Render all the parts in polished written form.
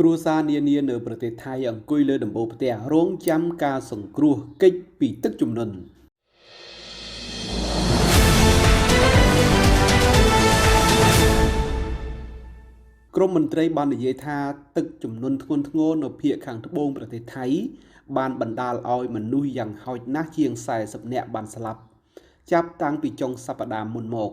គ្រួសារនានានៅប្រទេសថៃអង្គុយលើដំបូលផ្ទះរងចាំការសង្គ្រោះគេចពីទឹកជំនន់ក្រុមមន្ត្រីបាននិយាយថាទឹកជំនន់ធ្ងន់ធ្ងរនៅភាគខាងត្បូងប្រទេសថៃបានបណ្ដាលឲ្យមនុស្សយ៉ាងហោចណាស់ជាង40នាក់បានស្លាប់ចាប់តាំងពីចុងសប្តាហ៍មុនមក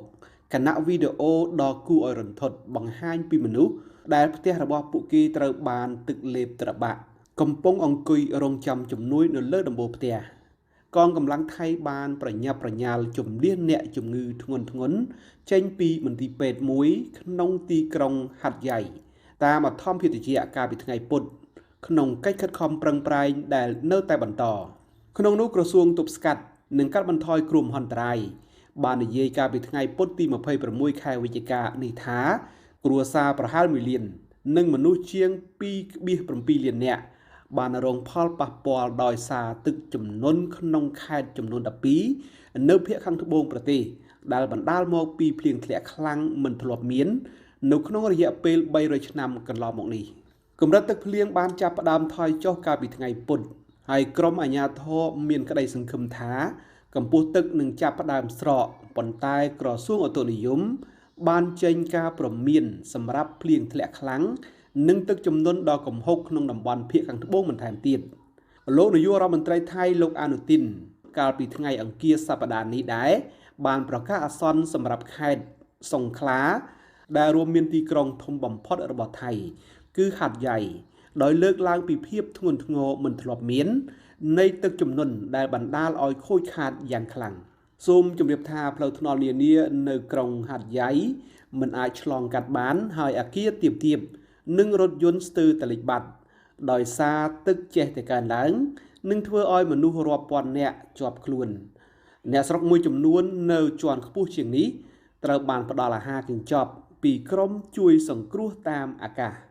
គណៈវីដេអូដ៏គួរឲ្យរន្ធត់បង្ហាញពីមនុស្សដែលផ្ទះរបស់ពួកគេត្រូវបានទឹកលេបត្របាក់កំពុងអង្គុយរងចាំជំនួយនៅលើដំបូលផ្ទះកងកម្លាំងថៃបានប្រញាប់ប្រញាល់ជំនះអ្នកជំងឺធ្ងន់ធ្ងរចេញពីមន្ទីរពេទ្យមួយក្នុងទីក្រុងហាត់យ៉ៃតាមអធិមភិតជាកាលពីថ្ងៃពុធក្នុងកិច្ចខិតខំប្រឹងប្រែងដែលនៅតែបន្តក្នុងនោះក្រសួងទប់ស្កាត់និងកាត់បន្ថយគ្រោះមហន្តរាយបាននិយាយកាលពីថ្ងៃពុធទី26ខែវិច្ឆិកានេះថាគ្រួសារប្រហែល1លាននិងមនុស្សជាង 2.7 លាននាក់បានរងផលប៉ះពាល់ដោយសារទឹកជំនន់ក្នុងខេត្តចំនួន12នៅភាគខាងត្បូងប្រទេសដែលបណ្ដាលមកពីភ្លៀងធ្លាក់ខ្លាំងមិនធ្លាប់មាននៅក្នុងរយៈពេល300ឆ្នាំកន្លងមកនេះកម្រិតទឹកភ្លៀងបានចាប់ផ្ដើមថយចុះកាលពីថ្ងៃពុធហើយក្រុមអាជ្ញាធរមានក្តីសង្ឃឹមថាកម្ពស់ទឹកនឹងចាប់ផ្ដើមស្រកប៉ុន្តែក្រសួងឧតុនិយមបានចេញការព្រមានសម្រាប់ភ្លៀងធ្លាក់ខ្លាំងនិងទឹកជំនន់ដ៏គំហុកក្នុងតំបន់ភាគខាងត្បូងបន្ថែមទៀតលោកនាយករដ្ឋមន្ត្រីថៃលោកអានុទីនកាលពីថ្ងៃអង្គារសប្តាហ៍នេះដែរបានប្រកាសអាសន្នសម្រាប់ខេត្តសង្ខ្លាដែលរួមមានទីក្រុងធំបំផុតរបស់ថៃគឺហាត់យ៉ៃដោយលើកឡើងពីភាពធ្ងន់ធ្ងរមិនធ្លាប់មាននៃទឹកជំនន់ដែលបណ្ដាលឲ្យខូចខាតយ៉ាងខ្លាំងសូមជម្រាបថាផ្លូវថ្នល់នានានៅក្រុងហាត់យ៉ៃមិនអាចឆ្លងកាត់បានហើយអាគារទៀបៗនិងរថយន្តស្ទើរតែលិចបាត់ដោយសារទឹកចេះតែកើនឡើងនិងធ្វើឲ្យមនុស្សរាប់ពាន់នាក់ជាប់ខ្លួនអ្នកស្រុកមួយចំនួននៅជាន់ខ្ពស់ជាងនេះត្រូវបានផ្ដល់អាហារកញ្ចប់ពីក្រុមជួយសង្គ្រោះតាមអាកាស។